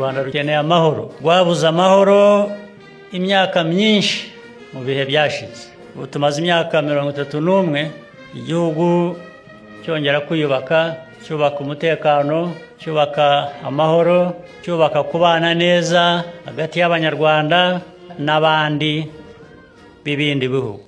Rwanda rukeneye amahoro. Rwabuze amahoro imyaka myinshi mu bihe byashize. Ubu tumaze imyaka 31 igihugu cyongera kwiyubaka, cyubaka umutekano, cyubaka amahoro, cyubaka kubana neza hagati y'Abanyarwanda n'abandi b'ibindi bihugu.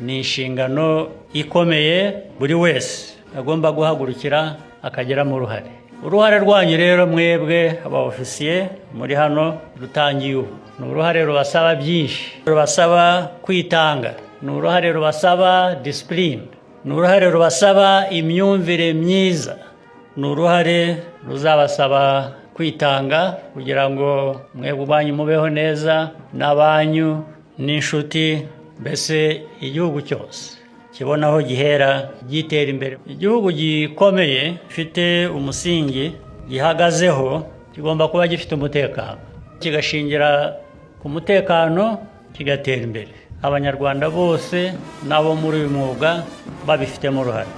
Ni inshingano ikomeye buri wese agomba guhagurukira akagiramo uruhare. Uruhare rwanyu rero mwebwe aba ofisiye muri hano rutangiye ubu. Ni uruhare rubasaba byinshi, rubasaba kwitanga, ni uruhare rubasaba discipline, ni uruhare rubasaba imyumvire myiza, ni uruhare ruzabasaba kwitanga kugira ngo mwebwe ubwanyu mubeho neza n'abanyu n'inshuti, mbese igihugu cyose kibona aho gihera gitera imbere. Igihugu gikomeye gifite umusingi gihagazeho kigomba kuba gifite umutekano, kigashingira ku mutekano kigatera imbere. Abanyarwanda bose n'abo muri uyu mwuga babifitemo uruhare.